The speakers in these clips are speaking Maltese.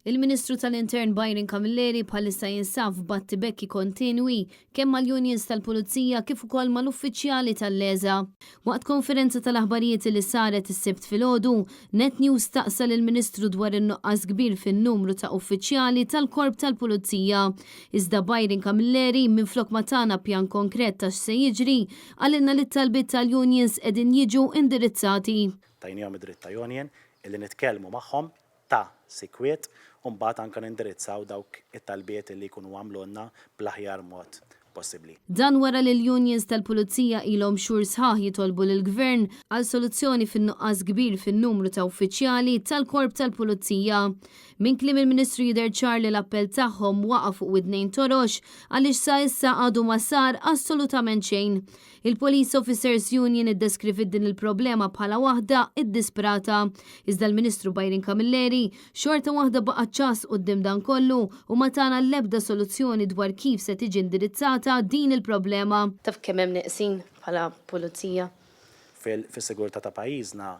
Il-Ministru tal-Intern Byron Camilleri bħalissa jinsab f'battibekki kontinwi kemm mal-unions tal-Pulizija kif ukoll mal-uffiċjali tal-LESA. Waqt konferenza tal-aħbarijiet li saret is-Sibt filgħodu, Net News staqsa lill-Ministru dwar in-nuqqas kbir fin-numru ta' uffiċjali tal-Korp tal-Pulizija. Iżda Byron Camilleri, minflok ma tana pjan konkret ta' x'se jiġri, qalilna li t-talbiet tal-unions qegħdin jiġu indirizzati. Tajniehom id-dritt ta' union illi nitkellmu magħhom ta' sikwit u mbagħad anke nindirizzaw dawk it-talbiet li jkunu għamlulna bl-aħjar mod possibbli. Dan wara li l-unions tal-Pulizija ilhom xhur sħaħ jitolbu lill-Gvern għal soluzzjoni fin-nuqqas kbir fin-numru ta' uffiċjali tal-Korp tal-Pulizija. Minn kliem il-Ministru jidher ċar li l-appell tagħhom waqa' fuq widnejn torox għaliex sa issa għadu ma sar assolutament xejn. Il-Police Officers Union iddeskriviet din il-problema bħala waħda iddisprata. Iżda l-Ministru Byron Camilleri xorta waħda baqa' ċass quddiem dan kollu u ma tana l-ebda soluzzjoni dwar kif se tiġi indirizzata din il-problema. Taf kemm hemm neqsin bħala pulizija? Fis-sigurtà ta' pajjiżna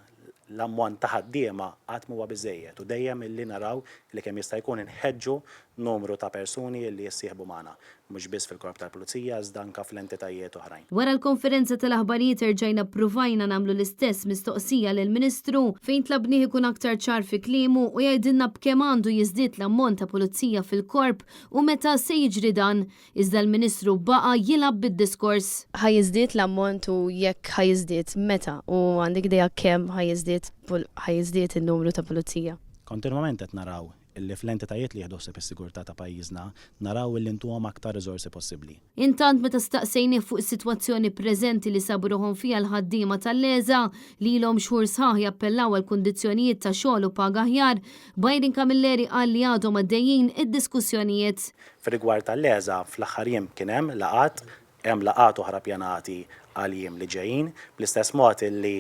l-ammont ta' ħaddiema qatt m'huwa biżżejjed u dejjem illi naraw li kemm jista' jkun inħeġġu numru ta' persuni illi jissieħbu magħna, mhux biss fil-Korp tal-Pulizija iżda anke fl-entitajiet oħrajn. Wara l-konferenza tal-aħbarijiet erġajna ppruvajna nagħmlu l-istess mistoqsija lill-Ministru fejn tlabnih ikun aktar ċar fi kliemu u jgħidilna b'kemm għandu jiżdied l-ammont ta' pulizija fil-Korp u meta se jiġri dan. Iżda l-Ministru baqa' jilgħab bid-diskors. Ħa jiżdied l-ammont u jekk ħa jiżdied, meta u għandek idea kemm ħa jiżdied ħa jiżdied in-numru ta' pulizija? Kontinwament qed naraw illi fl-entitajiet li jieħdu ħsieb is-sigurtà ta' pajjiżna naraw illi ntuhom aktar riżorsi possibbli. Intant meta staqsejnih fuq is-sitwazzjoni preżenti li sabu ruħhom fiha l-ħaddiema tal-LESA li ilhom xhur sħaħ jappellaw għal kundizzjonijiet ta' xogħol u paga aħjar, Byron Camilleri qal li għadhom għaddejjin id-diskussjonijiet. Fir-rigward tal-LESA, fl-aħħar jiem kien hemm laqgħat, hemm laqgħat oħra pjanati għall-jiem li ġejjin, bl-istess mod illi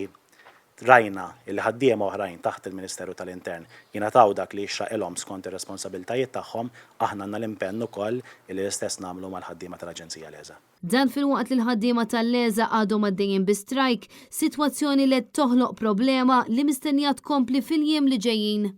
rajna illi ħaddiema oħrajn taħt il-Ministeru tal-Intern jingħataw dak li jixraqilhom skont ir-responsabilitajiet tagħhom, aħna għandna l-impenn ukoll illi l-istess nagħmlu mal-ħaddiema tal-Aġenzija LESA. Dan filwaqt li l-ħaddiema tal-LESA għadhom għaddejjin bi strajk, sitwazzjoni li qed toħloq problema li mistennija tkompli fil-jiem li ġejjin.